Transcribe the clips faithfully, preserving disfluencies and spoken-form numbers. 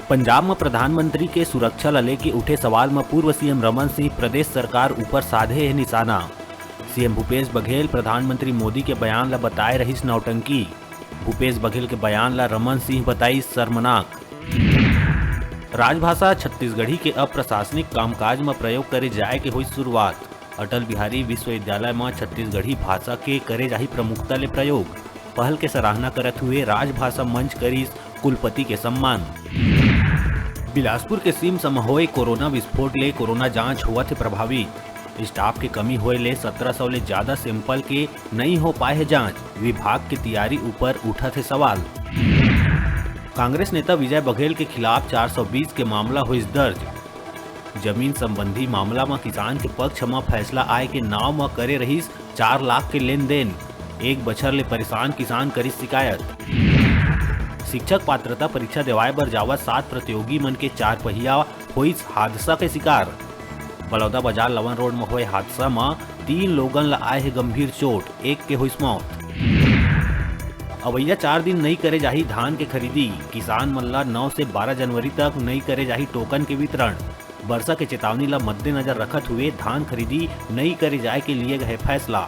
पंजाब म प्रधानमंत्री के सुरक्षा ल लेके उठे सवाल म पूर्व सीएम रमन सिंह प्रदेश सरकार ऊपर साधे हे निशाना। सीएम भूपेश बघेल प्रधानमंत्री मोदी के बयान ल बताए रहिस नौटंकी। भूपेश बघेल के बयान ल रमन सिंह बताइस शर्मनाक। राजभाषा छत्तीसगढ़ी के अब प्रशासनिक कामकाज म प्रयोग करे जाए के होइस शुरुआत। अटल बिहारी विश्वविद्यालय म छत्तीसगढ़ी भाषा के करे जाही प्रमुखता ले प्रयोग। पहल के सराहना करत हुए राजभाषा मंच करिस कुलपति के सम्मान। बिलासपुर के सिम्स म होए कोरोना विस्फोट ले कोरोना जांच होवत हे प्रभावित। स्टाफ के कमी होए ले सत्रह सौ ले ज्यादा सैंपल के नई हो पाए हे जांच, विभाग के तैयारी ऊपर उठत हे सवाल। कांग्रेस नेता विजय बघेल के खिलाफ चार सौ बीस के मामला होइस दर्ज। जमीन संबंधी मामला म किसान के पक्ष म फैसला आए के नाव म करे रहिस चार लाख के लेन देन। एक बछर ले परेशान किसान करिस शिकायत। शिक्षक पात्रता परीक्षा देवाए बर जावत सात प्रतियोगी मन के चार पहिया होइस हादसा के शिकार। बलौदा बाजार लवन रोड म होए हादसा म तीन लोगन ल आए हे गंभीर चोट, एक के होइस मौत। अवइया चार दिन नई करे जाही धान के खरीदी, किसान मन ल नौ से बारह जनवरी तक नई करे जाही टोकन के वितरण। बरसा के चेतावनी ल मद्देनजर रखत हुए धान खरीदी नई करे जाए के लिए गए फैसला।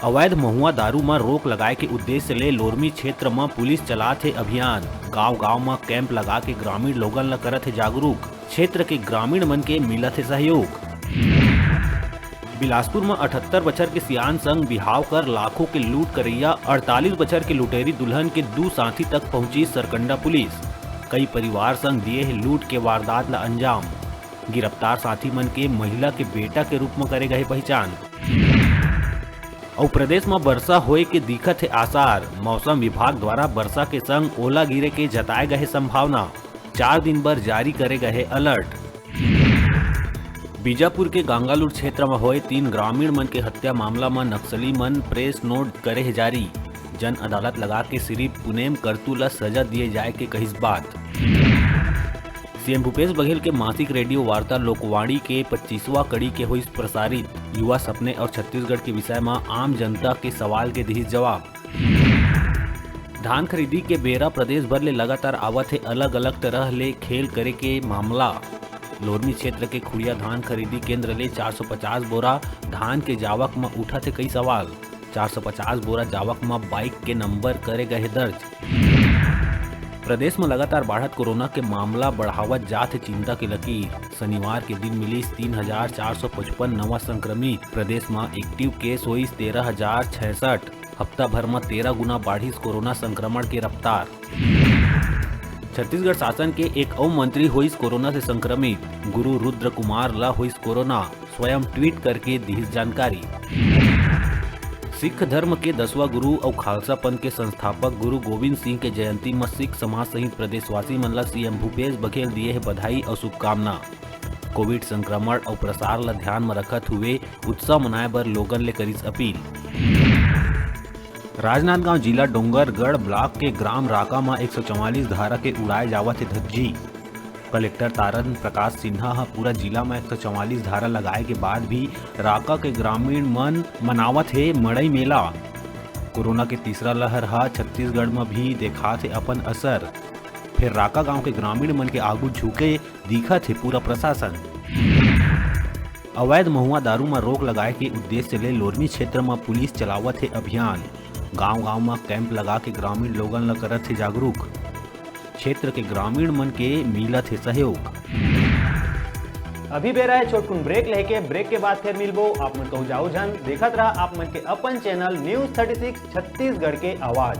अवैध महुआ दारू म रोक लगाए के उद्देश्य ले लोरमी क्षेत्र म पुलिस चलात हे अभियान। गांव-गांव म कैंप लगा के ग्रामीण लोगन ल करत हे जागरूक। क्षेत्र के ग्रामीण मन के मिलत हे सहयोग। बिलासपुर म अठहत्तर बछर के सियान संग बिहाव कर लाखों के लूट करइया अड़तालीस बछर के लुटेरी दुल्हन के दू साथी तक पहुंची सरकंडा पुलिस। कई परिवार संग दिए हे लूट के वारदात ल अंजाम। गिरफ्तार साथी मन के महिला के बेटा के रूप म करे गए पहचान। अउ प्रदेश म बरसा होए के दिखत हे आसार। मौसम विभाग द्वारा बरसा के संग ओला गिरे के जताए गए संभावना। चार दिन बर जारी करे गए हे अलर्ट। बीजापुर के गांगालूर क्षेत्र म होए तीन ग्रामीण मन के हत्या मामला म नक्सली मन प्रेस नोट करे हे जारी। जन अदालत लगा के सिरिफ पुनेम करतू ल सजा दिए जाए के कहिस बात। सीएम भूपेश बघेल के मासिक रेडियो वार्ता लोकवाणी के पच्चीसवां कड़ी के होइस प्रसारित। युवा सपने और छत्तीसगढ़ के विषय म आम जनता के सवाल के दिहिस जवाब। धान खरीदी के बेरा प्रदेश भर ले लगातार आवत हे अलग-अलग तरह ले खेल करे के मामला। लोरमी क्षेत्र के खुड़िया धान खरीदी केंद्र ले चार सौ पचास बोरा धान के जावक म उठत हे कई सवाल। चार सौ पचास बोरा जावक म बाइक के नंबर करे गए हे दर्ज। प्रदेश म लगातार बाढ़त कोरोना के मामला बढ़ावत जात हे चिंता के लकीर। शनिवार के दिन मिलिस तीन हजार चार सौ पचपन नवा संक्रमित। प्रदेश म एक्टिव केस होइस तेरह हजार छियासठ। हफ्ता भर म तेरह गुना बाढ़िस कोरोना संक्रमण के रफ्तार। छत्तीसगढ़ शासन के एक अउ मंत्री होइस कोरोना से संक्रमित। गुरु रुद्र कुमार ल होइस कोरोना, स्वयं ट्वीट करके दिहिस जानकारी। सिख धर्म के दसवां गुरु अउ खालसा पंथ के संस्थापक गुरु गोविंद सिंह के जयंती म सिख समाज सहित प्रदेशवासी मन ल सीएम भूपेश बघेल दिए हे बधाई अउ शुभकामना। कोविड संक्रमण अउ प्रसार ल ध्यान म रखत हुए उत्सव मनाए बर लोगन ले करिस अपील। राजनांदगांव जिला डोंगरगढ़ ब्लॉक के ग्राम राका म एक सौ चवालीस धारा के उड़ाए जावत हे धज्जी। कलेक्टर तारन प्रकाश सिन्हा ह पूरा जिला म एक सौ चवालीस धारा लगाए के बाद भी राका के ग्रामीण मन मनावत हे मड़ई मेला। कोरोना के तीसरा लहर ह छत्तीसगढ़ म भी देखात हे अपन असर। फेर राका गांव के ग्रामीण मन के आगू झुके दिखत हे पूरा प्रशासन। अवैध महुआ दारू म रोक लगाए के उद्देश्य ले लोरमी क्षेत्र म पुलिस चलावत हे अभियान। गांव-गांव म कैंप लगा के ग्रामीण लोगन ल करत हे जागरूक। क्षेत्र के ग्रामीण मन के मिलत हे सहयोग। अभी बेरा हे छोटकुन ब्रेक लेके, ब्रेक के बाद फेर मिलबो। आप मन कहूँ जाओ झन, देखत रहा आप मन के अपन channel news thirty six Chhattisgarh के आवाज़।